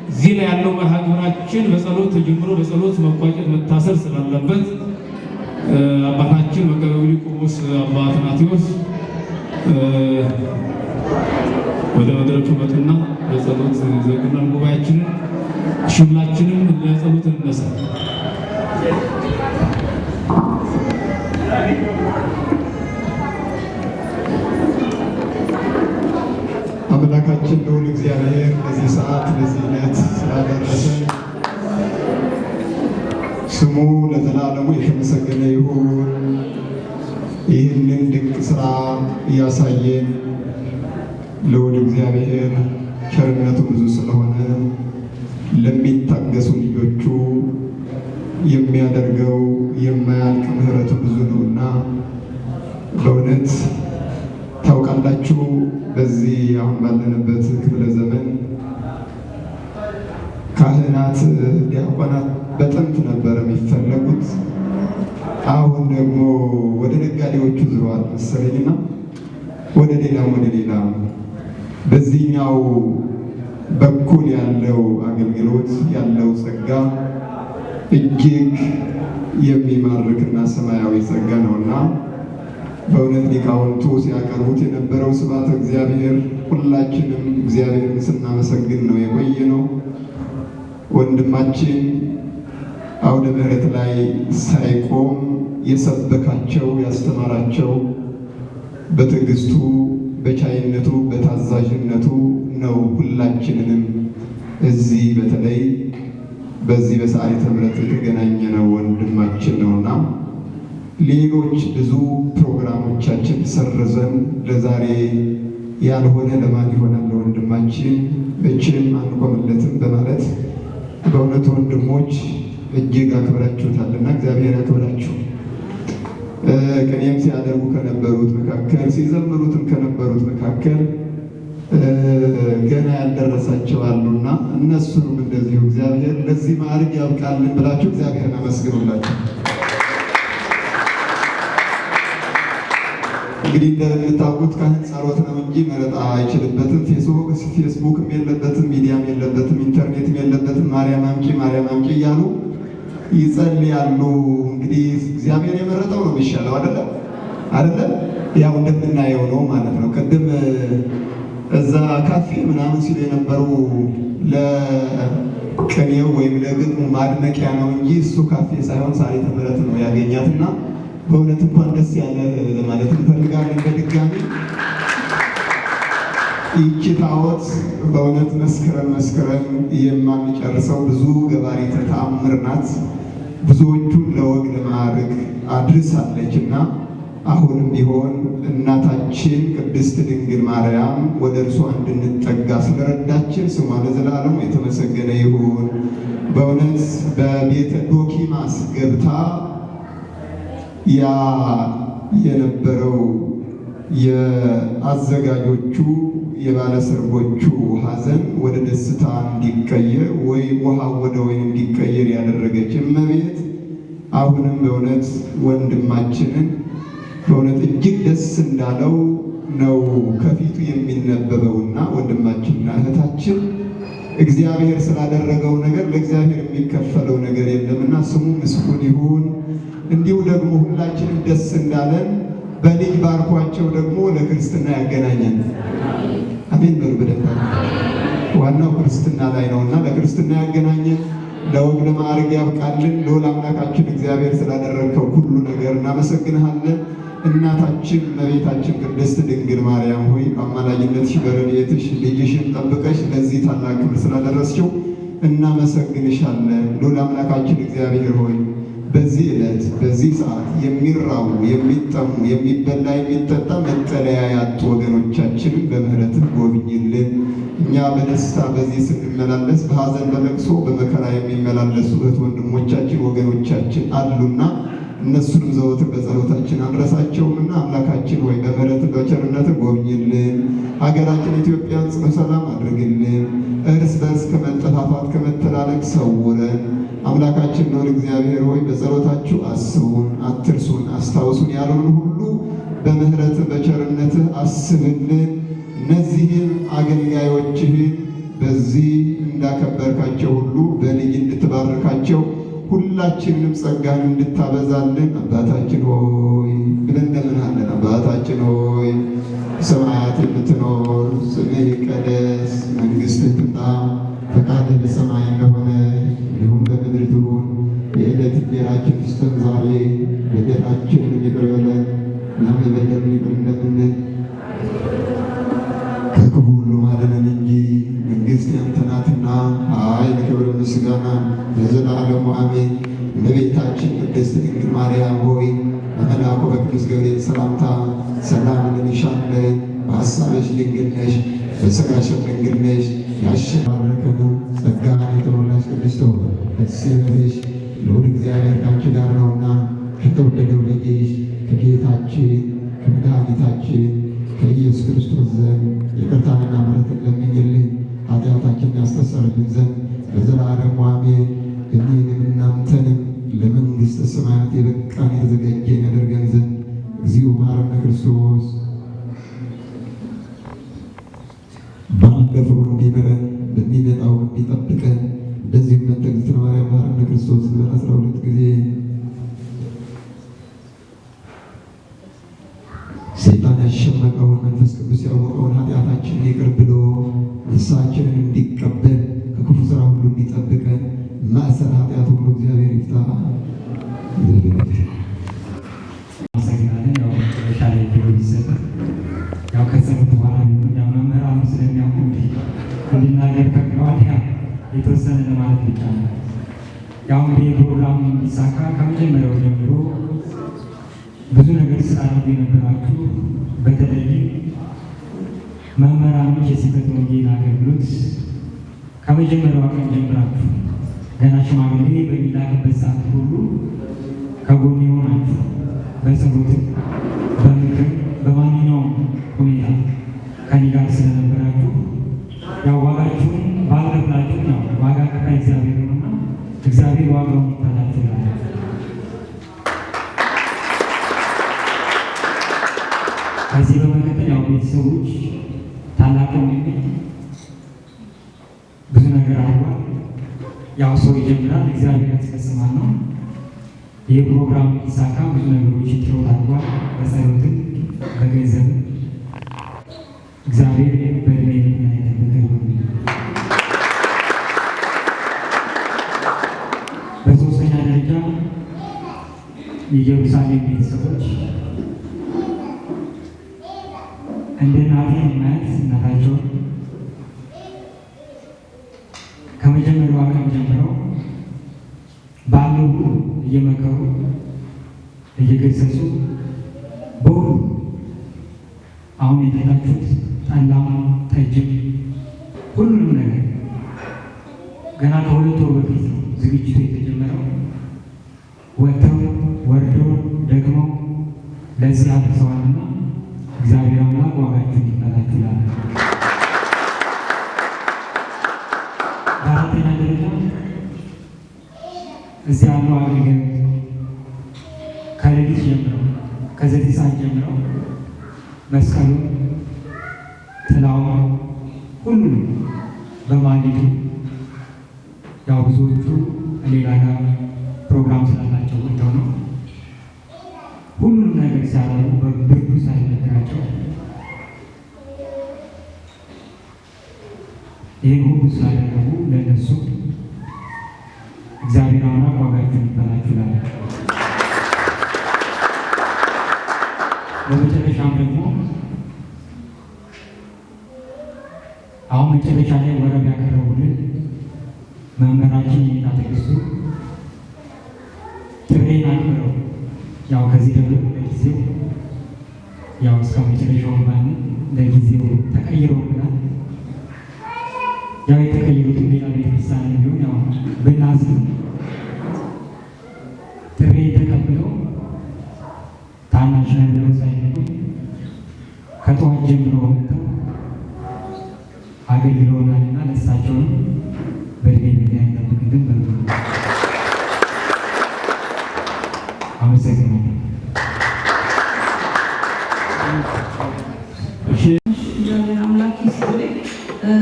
እዚህ ላይ ያለው መርሃ ግብራችን በጸሎት ተጀምሮ በጸሎት መቋጨት መታሰር ስላለበት አባታችን መጋቤ ብሉይ ቆሞስ አባ አትናቴዎስ ወደ መድረኩ መጡና በጸሎት ዘጉናል ጉባኤያችንን። ሁላችንም ለጸሎት እንነሳ። አምላካችን ልዑል እግዚአብሔር ለዚህ ሰዓት ለዚህ ዕለት ስላደረሰን ስሙ ለዘላለሙ የተመሰገነ ይሁን። ይህንን ድንቅ ስራ እያሳየን ልዑል እግዚአብሔር ቸርነቱ ብዙ ስለሆነ ለሚታገሱ ልጆቹ የሚያደርገው የማያልቅ ምሕረቱ ብዙ ነውና በእውነት ታውቃላችሁ፣ በዚህ አሁን ባለንበት ክፍለ ዘመን ካህናት፣ ዲያቆናት በጥንት ነበር የሚፈለጉት። አሁን ደግሞ ወደ ነጋዴዎቹ ዝረዋል መሰለኝና ወደ ሌላም ወደ ሌላም በዚህኛው በኩል ያለው አገልግሎት ያለው ጸጋ እጅግ የሚማርክና ሰማያዊ ጸጋ ነውና በእውነት ሊቃውንቱ ሲያቀርቡት የነበረው ስብሐተ እግዚአብሔር ሁላችንም እግዚአብሔርን ስናመሰግን ነው የቆየ ነው። ወንድማችን አውደ ምሕረት ላይ ሳይቆም የሰበካቸው ያስተማራቸው በትዕግስቱ፣ በቻይነቱ፣ በታዛዥነቱ ነው። ሁላችንንም እዚህ በተለይ በዚህ በሰዓሊተ ምሕረት የተገናኘ ነው ወንድማችን ነውና ሌሎች ብዙ ፕሮግራሞቻችን ሰርዘን ለዛሬ ያልሆነ ለማን ይሆናል ለወንድማችን መቼም አንቆምለትም በማለት በእውነት ወንድሞች እጅግ አክብራችሁታልና እግዚአብሔር ያክብራችሁ። ቅኔም ሲያደርጉ ከነበሩት መካከል ሲዘምሩትም ከነበሩት መካከል ገና ያልደረሳቸው አሉና እነሱንም እንደዚሁ እግዚአብሔር ለዚህ ማዕረግ ያብቃልን ብላችሁ እግዚአብሔርን አመስግኑላቸው። እንግዲህ እንደምታውቁት ካህን ጸሎት ነው እንጂ መረጣ አይችልበትም። ፌስቡክም የለበትም፣ ሚዲያም የለበትም፣ ኢንተርኔትም የለበትም። ማርያም አምጪ ማርያም አምጪ እያሉ ይጸልያሉ። እንግዲህ እግዚአብሔር የመረጠው ነው የሚሻለው፣ አይደለ አይደለ? ያው እንደምናየው ነው ማለት ነው። ቅድም እዛ ካፌ ምናምን ሲሉ የነበሩ ለቅኔው ወይም ለግጥሙ ማድመቂያ ነው እንጂ እሱ ካፌ ሳይሆን ሳሪተ ምሕረት ነው ያገኛትና በእውነት እንኳን ደስ ያለ ለማለት እንፈልጋለን። በድጋሚ ይቺ ታቦት በእውነት መስከረም መስከረም የማንጨርሰው ብዙ ገባሪተ ተአምር ናት። ብዙዎቹን ለወግ ለማዕረግ አድርሳለች እና አሁንም ቢሆን እናታችን ቅድስት ድንግል ማርያም ወደ እርሷ እንድንጠጋ ስለረዳችን ስሟ ለዘላለሙ የተመሰገነ ይሁን። በእውነት በቤተ ዶኪማስ ገብታ ያ የነበረው የአዘጋጆቹ የባለሰርጎቹ ሐዘን ወደ ደስታ እንዲቀየር ወይ ውሃ ወደ ወይን እንዲቀየር ያደረገች እመቤት አሁንም በእውነት ወንድማችንን በእውነት እጅግ ደስ እንዳለው ነው ከፊቱ የሚነበበውና ወንድማችንና እህታችን እግዚአብሔር ስላደረገው ነገር ለእግዚአብሔር የሚከፈለው ነገር የለምና ስሙ ምስጉን ይሁን። እንዲሁ ደግሞ ሁላችንም ደስ እንዳለን በልጅ ባርኳቸው ደግሞ ለክርስትና ያገናኘን። አሜን በሉ በደንብ። ዋናው ክርስትና ላይ ነውና ለክርስትና ያገናኘን፣ ለወግ ለማዕረግ ያብቃልን። ልዑል አምላካችን እግዚአብሔር ስላደረግከው ሁሉ ነገር እናመሰግንሃለን። እናታችን እመቤታችን ቅድስት ድንግል ማርያም ሆይ በአማላጅነትሽ በረድኤትሽ ልጅሽን ጠብቀሽ ለዚህ ታላቅ ክብር ስላደረስችው እናመሰግንሻለን። ልዑል አምላካችን እግዚአብሔር ሆይ በዚህ ዕለት በዚህ ሰዓት የሚራቡ የሚጠሙ የሚበላ የሚጠጣ መጠለያ ያጡ ወገኖቻችንን በምሕረትህ ጎብኝልን። እኛ በደስታ በዚህ ስንመላለስ በሐዘን በለቅሶ በመከራ የሚመላለሱ እህት ወንድሞቻችን ወገኖቻችን አሉና እነሱንም ዘወትር በጸሎታችን አንረሳቸውምና አምላካችን ሆይ በምሕረትህ በቸርነትህ ጎብኝልን። ሀገራችን ኢትዮጵያን ጽኑ ሰላም አድርግልን። እርስ በርስ ከመጠፋፋት ከመተላለቅ ሰውረን። አምላካችን ልዑል እግዚአብሔር ሆይ በጸሎታችሁ አስቡን፣ አትርሱን፣ አስታውሱን ያሉን ሁሉ በምሕረትህ በቸርነትህ አስብልን። እነዚህን አገልጋዮችህን በዚህ እንዳከበርካቸው ሁሉ በልጅ እንድትባርካቸው ሁላችንንም ጸጋን እንድታበዛልን አባታችን ሆይ ብለን እንለምንሃለን። አባታችን ሆይ በሰማያት የምትኖር ስምህ ይቀደስ፣ መንግሥትህ ትምጣ፣ ፈቃድህ በሰማይ እንደሆነች እንዲሁም በምድር ትሁን። የዕለት እንጀራችንን ስጠን ዛሬ፣ በደላችንን ይቅር በለን እኛም የበደሉንን ይቅር እንደምንል፣ ከክፉ ሁሉ አድነን እንጂ መንግሥት ያንተ ናትና፣ ኃይል፣ ክብር፣ ምስጋና ለዘላለሙ አሜን። እመቤታችን ቅድስት ድንግል ማርያም ሆይ በመልአኩ በቅዱስ ገብርኤል ሰላምታ ሰላም እንልሻለን። በሐሳብሽ ድንግል ነሽ፣ በሥጋሽም ድንግል ነሽ። ያሸባረከ ነው። ጸጋን የተሞላሽ ቅድስት ሆይ ደስ ይበልሽ፣ ልዑል እግዚአብሔር ከአንቺ ጋር ነውና ከተወደደው ልጅሽ ከጌታችን ከመድኃኒታችን ከኢየሱስ ክርስቶስ ዘንድ ይቅርታንና ምሕረትን ለምኝልን ኃጢአታችንን ያስተሰርይልን ዘንድ ለዘላለሙ አሜን። እኔንም እናንተንም ለመንግሥተ ሰማያት የበቃን የተዘጋጀን ያደርገን ዘንድ እግዚኦ መሐረነ ክርስቶስ። ባለፈው እንዲምረን በሚመጣው እንዲጠብቀን እንደዚሁም መጥተን እግዝእትነ ማርያም መሐረነ ክርስቶስ እንበል 12 ጊዜ። ሰይጣን ያሸመቀውን መንፈስ ቅዱስ ያወቀውን ኃጢአታችንን ይቅር ብሎ ንስሐችንን እንዲቀበል ከክፉ ስራ ሁሉ እንዲጠብቀን ማእሰር ኃጢአት ሁሉ እግዚአብሔር ይፍታ። አመሰግናለን። ያው መጨረሻ ላይ ቢሮ ይሰጥ ያው ከጸሎት በኋላ ያው መምህራኑ ስለሚያውቁ እንዲህ እንዲናገር ፈቅደዋል። ያ የተወሰነ ለማለት ብቻ ነው። ያው እንግዲህ ፕሮግራሙ እንዲሳካ ከመጀመሪያው ጀምሮ ብዙ ነገር ስታደርጉ የነበራችሁ በተለይም መምህራኖች የስብከተ ወንጌል አገልግሎት ከመጀመሪያው ቀን ጀምራችሁ ገና ሽማግሌ በሚላክበት ሰዓት ሁሉ ከጎን የሆናችሁ በጸሎትም በምክር በማንኛውም ሁኔታ ከኔ ጋር ስለነበራችሁ እግዚአብሔር ነውና እግዚአብሔር ዋጋውን ይክፈላችሁ እላለሁ። ከዚህ በመቀጠል ያው ቤተሰቦች ታላቅ ወንድሜ ብዙ ነገር አድርጓል። ያው ሰው ይጀምራል፣ እግዚአብሔር ያስፈጽማል ነው። ይህ ፕሮግራም እንዲሳካ ብዙ ነገሮችን ጥረት አድርጓል። በጸሎትም በገንዘብም እግዚአብሔር በእድሜ በጤና ይጠብቅህ ይበሉልኝ። በሶስተኛ ደረጃ የኢየሩሳሌም ቤተሰቦች እንደ እናቴ የማያት እናታቸውን ከመጀመሪያዋ ቀን ጀምረው ባለው ሁሉ እየመከሩ እየገሰጹ በሁሉ አሁን የጠጣችሁት ጠላም ጠጅም ሁሉንም ነገር ገና ከ2 ወር በፊት ነው ዝግጅቱ የተጀመረው። ወጥተው ወርደው ደግመው ለዚህ አድርሰዋልና እግዚአብሔር አምላክ ዋጋችሁን ይክፈላችሁ እላለሁ። በአራተኛ ደረጃ እዚህ ያለው አገልጋዮች ከሌሊት ጀምረው ከ9 ሰዓት ጀምረው መስቀሉን፣ ጥላውን፣ ሁሉንም በማለቱ ያው ብዙዎቹ ሌላ ጋር ፕሮግራም ስላላቸው ወጥተው ነው። ሁሉንም ነገር ሲያደርጉ በብርዱ ሳይበግራቸው ይህን ሁሉ ስላደረጉ ለእነሱ እግዚአብሔር አምላክ ዋጋችሁን ይክፈላችሁ እላለሁ። በመጨረሻም ደግሞ አሁን መጨረሻ ላይ ወረብ ያቀረቡልን መምህራችን የኔታ ትዕግስቱ ጥሬን አክብረው ያው ከዚህ ደግሞ ለጊዜው ያው እስከ መጨረሻው ባንል ለጊዜው ተቀይረውብናል። ያው የተቀየሩትን ሌላ ቤተክርስቲያን ቢሆን ያው ብናዝንም ጥሬን ተቀብለው ታናሽ ነን ብለው ሳይንቁ ከጠዋት ጀምሮ መጥተው አገልግለውናልና ለእሳቸውም በእድሜ በጤና ይጠብቅልን በሉ። አመሰግናለሁ። እግዚአብሔር አምላክ ይስጥልኝ።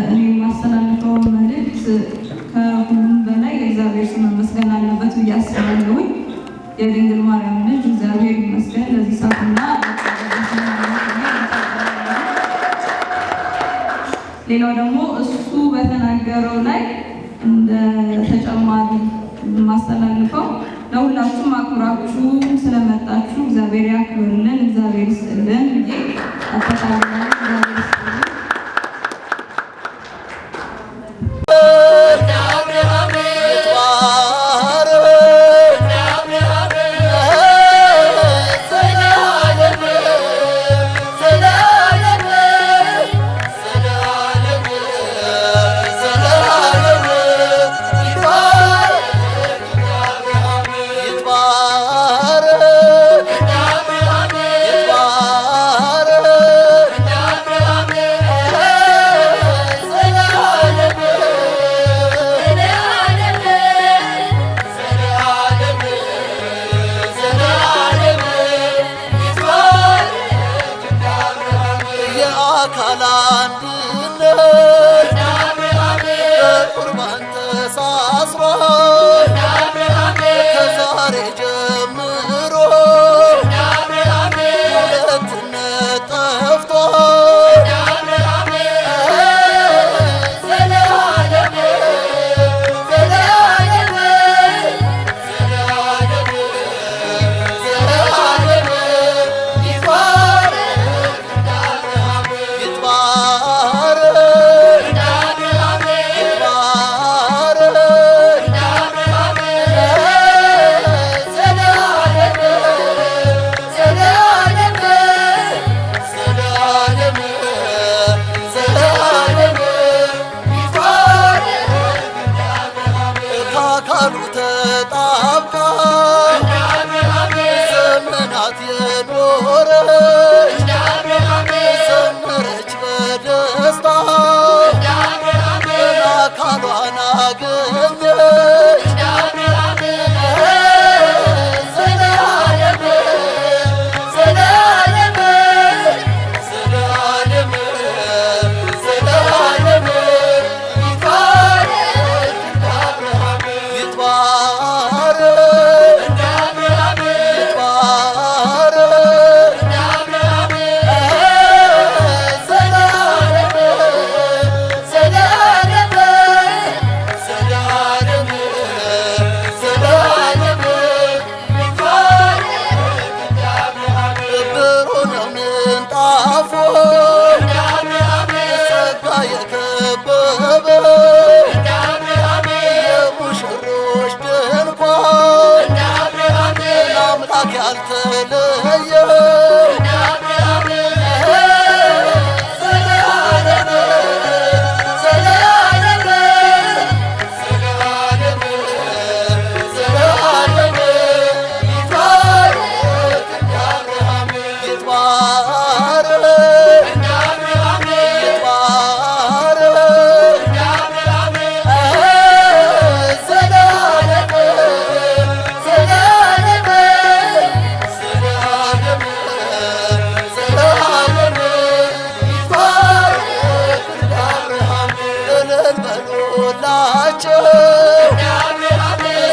እኔ የማስተላልፈው መልእክት ከሁሉም በላይ የእግዚአብሔር ስም መመስገን አለበት ብዬ አስባለሁኝ። የድንግል ማርያም ልጅ እግዚአብሔር ይመስገን ለዚህ ሰዓትና ሌላው ደግሞ እሱ በተናገረው ላይ እንደ ተጨማሪ የማስተላልፈው ለሁላችሁም አክብራችሁ ስለመጣችሁ እግዚአብሔር ያክብርልን፣ እግዚአብሔር ይስጥልን ብዬ አጠቃልላለሁ። እግዚአብሔር ይስጥልን። የአካል አንድነት በቁርባን ተሳስሮ ከዛሬ ጀምሮ ሁለትነት ጠፍቶ ከአካሉ ተጣብቃ ዘመናት የኖረች ዘመረች በደስታ አካሏን አገኘች። ያልተለየው። በሉላቸው፣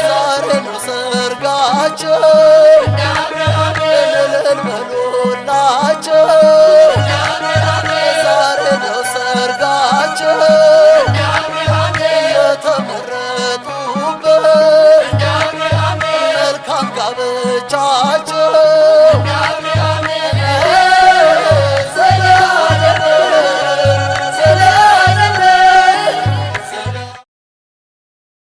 ዛሬ ነው ሰርጋቸው። እልል በሉላቸው፣ ዛሬ ነው ሰርጋቸው። የተመረጡበት መልካም ጋብቻቸው።